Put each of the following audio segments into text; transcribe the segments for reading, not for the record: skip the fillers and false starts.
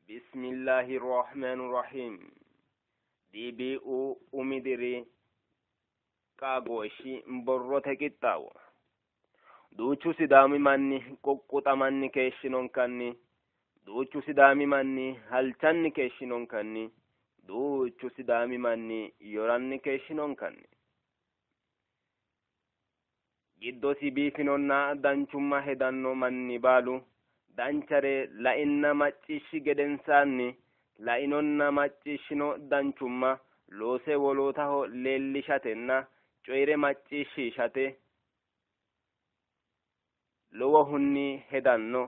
Bismillahi Rahmaani Rahiim. DBU umi diri qaagooshshi borrote qixxaawo. Duuchu Sidaami manni quqquxamanni keeshshinonkanni. Duuchu Sidaami manni halchanni keeshshinonkanni. Duuchu Sidaami manni yoranni keeshshinonkanni. Giddosi biifinonna danchumma hedanno manni baalu danchare lainna macciishshi gedensaanni lainonna macciishshino danchumma loose wolootaho leellishatenna coyi're macciishshiishate lowohunni hedanno.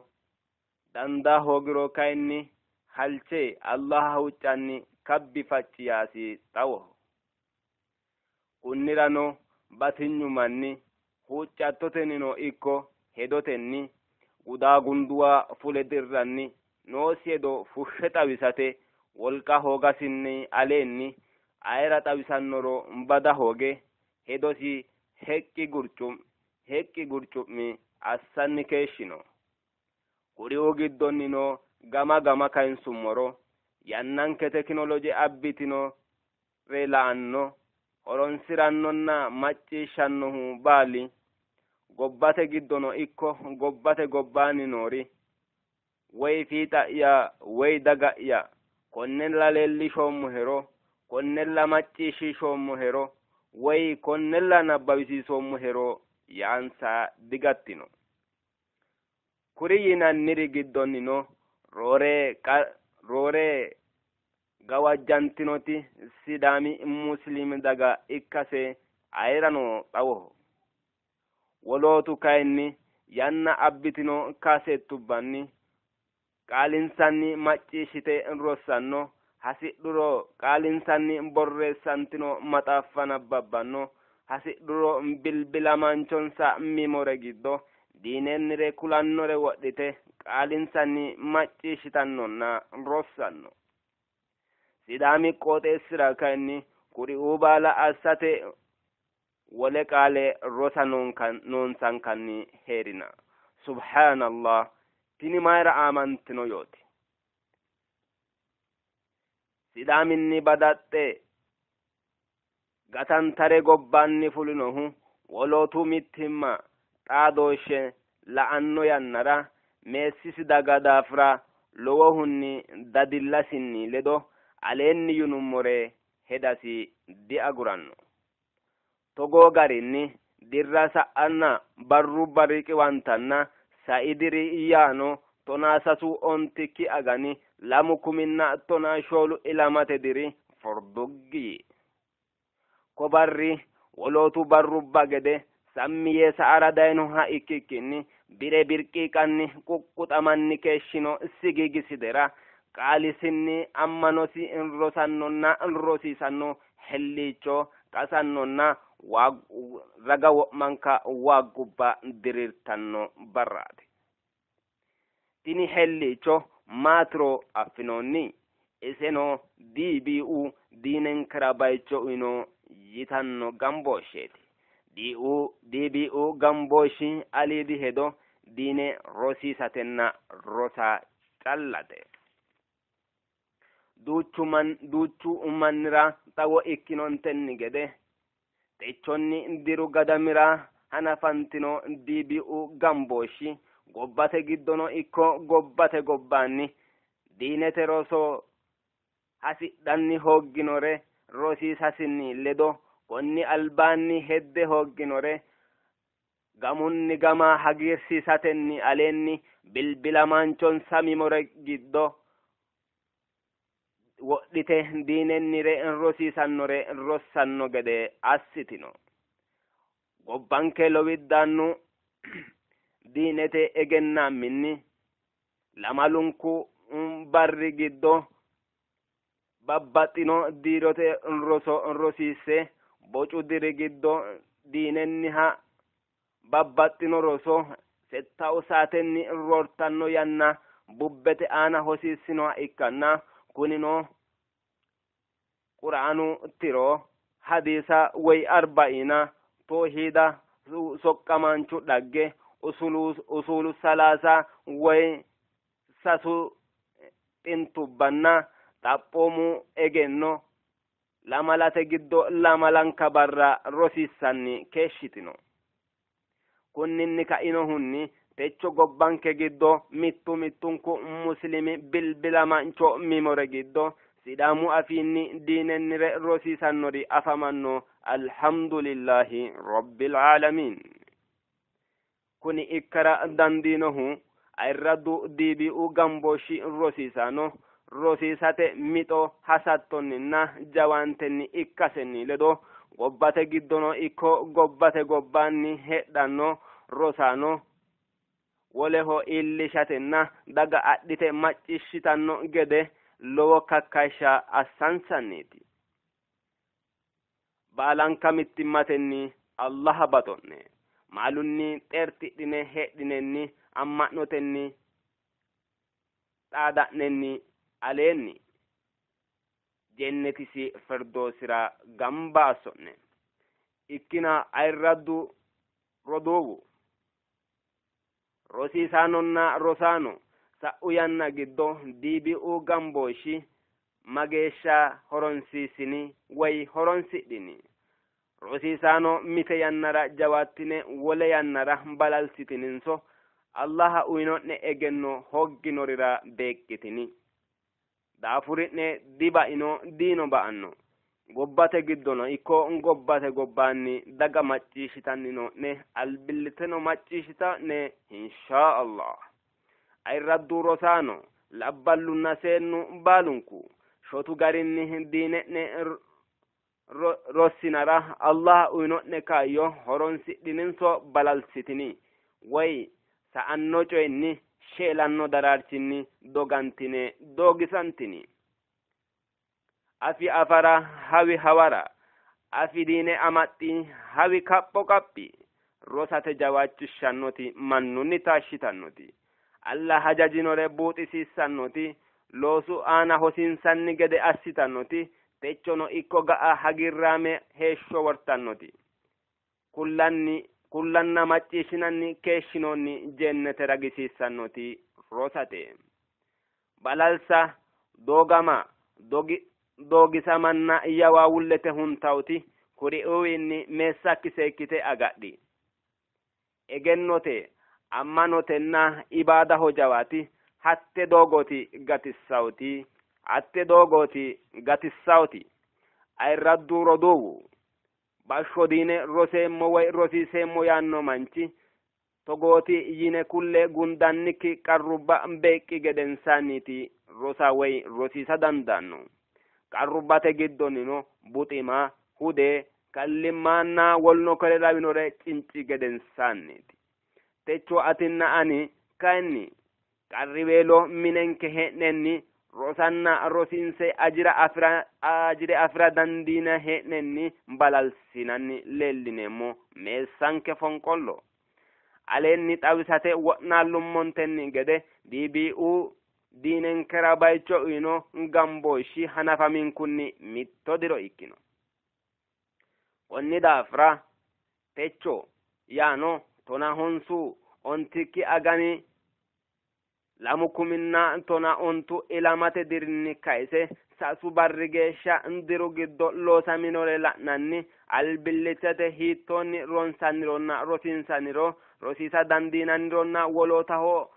Dandaa hoogiro kayinni halche Allaha huuccanni kabbi facci yaasi xawoho. Kunnirano batinyu manni huuccattotennino ikko hedotenni gudaagunduwa fule dirranni noosi hedo fushshe xawisate wolqa hoogasinni aleenni ayera xawisannoro bada hooge hedosi heqqi gurcu'mi gurcu'mi assanni keeshshino. Kuriuu giddonnino gama gama kayinsummoro yannanke tekinoloje abbitinore la'anno, horonsi'rannonna macciishshannohu baali gobbate giddono ikko gobbate gobbaanni noori woy fiixa'ya woy daga'ya konnella leellishoommohero, konnella macciishshiishoommohero woy konnella nabbawisiisoommohero yaansa digattino. Kuri yinanniri giddonnino roore roore gawajjantinoti Sidaami Musliimi daga ikkase ayerano xawoho. Wolootu kayinni yanna abbitino kaaseettubbanni qaalinsanni macciishshite rossanno, hasidhuro qaalinsanni borreessantino maxaaffa nabbabbanno, hasidhuro bilbilamaanchonsa mimore giddo diinennire kulannore wodhite qaalinsanni macciishshitannonna rossanno. Sidaami qooxeessira kayinni kuriuu baala assate wole qaale rosa noonsankanni hee'rina. Subhaanallah, tini mayira aamantino yooti? Sidaaminni badaxxe gatantare gobbaanni fulinohu wolootu mittimma xaadooshshe la'anno yannara meessisi daga daafira lowohunni dadillasinni ledo aleenni yinummore hedasi diaguranno. Togoo garinni dirra sa'anna barrubba riqiwantanna sai diri yaano 13 ontikki agani 2014 ilamate diri furduggi yii. Ko barri wolootu barrubba gede sammi yee sa'ara dayinoha ikkikkinni bire birqiiqanni quqquxamanni keeshshino sigigisidera qaalisinni ammanosi rosannonna rosiisanno helliicho qasannonna raga wo'manka waaggubba diriirtanno barraati. Tini helliicho maatiro affinoonni? Iseno DBU diinenkera bayicho uyino yitanno gambooshsheeti. DBU gambooshshi aliidi hedo diine rosiisatenna rosa callate. Duuchu mannira xawo ikkinontenni gede techonni diru gadamira hanafantino DBU gambooshshi gobbate giddono ikko gobbate gobbaanni diinete roso hasidhanni hoogginore rosiisasinni ledo konni albaanni hedde hoogginore gamunni gama hagiirsiisatenni aleenni bilbilamaanchonsa mimore giddo wodhite diinennire rosiisannore rossanno gede assitino. Gobbanke lowiddaannu diinete egennaamminni lamalunku barri giddo babbaxxino diirote roso rosiisse bocu diri giddo diinenniha babbaxxino roso settau saatenni roortanno yanna bubbete aana hosiissinoha ikkanna kunino Qur'aanu tiro, hadiisa woy arba'iina, toohiida, soqqamaanchu dhagge, usuulu salaasa woy sasu Xintubbanna xaphoomu egenno lamalate giddo lamalanka barra rosiissanni keeshshitino. Kunninni kainohunni techo gobbanke giddo mittu mittunku muslimi bilbilamancho mimore giddo Sidaamu afiinni diinennire rosiisannori afamanno. Alhamdulillahi Rabbil Aalamiin. Kuni ikkara dandiinohu ayirraddu DBU gambooshshi rosiisaano rosiisate mixo hasattonninna jawaantenni ikkasenni ledo gobbate giddono ikko gobbate gobbaanni heedhanno rosaano woleho iillishatenna daga adhite macciishshitanno gede lowo kakkayishsha assansanniiti. Baalanka mittimmatenni Allaha baxo'ne. Maalunni xeertidhine heedhinenni amma'notenni xaada'nenni aleenni jennetisi Firdoosira gamba asso'ne. Ikkina ayirraddu roduuwu, rosiisaanonna rosaano sa'u yanna giddo DBU gambooshshi mageeshsha horonsiissini woy horonsidhini? Rosiisaano mite yannara jawaattine wole yannara balalsitininso Allaha uyino'ne egenno hoogginorira beeqqitini? Daafuri'ne dibaino, diino ba'anno. Gobbate giddono ikko gobbate gobbaanni daga macciishshitanni noo'ne, albilliteno macciishshita'ne inshaa Allah. Ayirraddu rosaano, labballunna seennu baalunku shotu garinni diine'ne rossinara Allah uyino'ne kaayyo horonsidhininso balalsitini? Woy sa'anno coyinni sheelanno daraarchinni dogantine doogisantini? Afi afara hawi hawara, afi diine amaxxi hawi kapho qaphi, rosate jawaachishshannoti mannunni taashshitannoti, Allah hajajinore buuxisiissannoti, loosu aana hosiinsanni gede assitannoti, techono ikko ga'a hagiirraame heeshsho wortannoti, kullanni kullanna macciishshinanni keeshshinoonni jennete ragisiissannoti rosate. Balalsa, doogama, doogisamanna yawaawullete huntawoti kuriuuwiinni meessakki seekkite agadhi. Egennote, ammanotenna ibaadaho jawaati, hatte doogooti gatissawoti, hatte doogooti gatissawoti. Ayirraddu roduuwu, bashsho diine roseemmo woy rosiiseemmo yaanno manchi togooti yine kulle gundannikki qarrubba beeqqi gedensaanniiti rosa woy rosiisa dandaanno. Qarrubbate giddonnino buxima, hude, kallimmanna wolno kore lawinore cinci gedensaanniiti. Techo atinna ani kayinni qarriweelo minenke hee'nenni rosanna rosiinse ajira afira ajire afira dandiina hee'nenni balalsinanni leellineemmo meessanke fonqollo. Aleenni xawisate wo'naallummontenni gede DBU diinenkera bayicho uyino gambooshshi hanafaminkunni mitto diro ikkino. Konni daafira techo yaano 15 ontikki agani 2015 ilamate dirinni kayise sasu barri geeshsha diru giddo loosaminore la'nanni albillittete hiittoonni ronsannironna rosiinsanniro rosiisa dandiinannironna wolootaho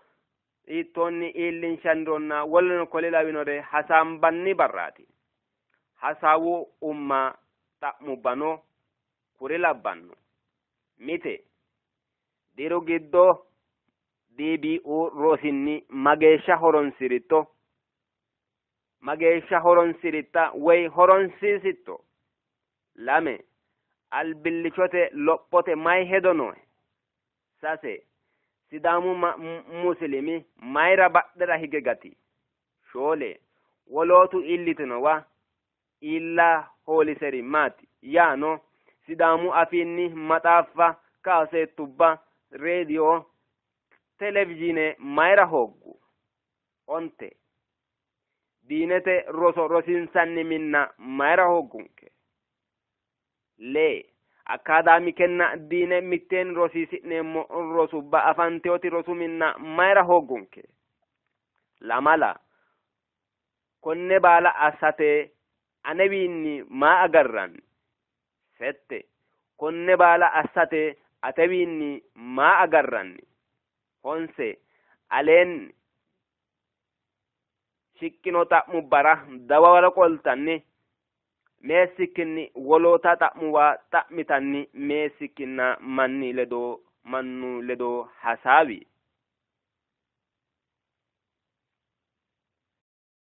hiittoonni iillinshannironna woleno kole lawinore hasaambanni barraati. Hasaawu umma xa'mubbano kuri labbanno. Mite diru giddo DBU rosinni mageeshsha horonsi'ritto? Mageeshsha horonsi'ritta woy horonsiisitto? Lame, albillichote lophote mayi hedo noohe? Sase, Sidaamu muslimi mayira badhera hige gati? Shoole, wolootu iillitinowa iilla hooliseri maati? Yaano Sidaamu afiinni maxaaffa, kaaseettubba, reediyo, televizhiine mayira hooggu? Onte, diinete roso rosiinsanni minna mayira hooggunke? Lee, akaadaamikenna diine mitteenni rosiisi'neemmo rosubba afanteoti rosu minna mayira hooggunke? Lamala, Konne baala assate anewiinni maa agarranni? Sette. Konne baala assate atewiinni maa agarranni? Honse. Aleenni shiqqino xa'mubbara dawaro qoltanni meessikkinni woloota xa'muwa xa'mitanni meessikkinna manni ledo mannu ledo hasaawi.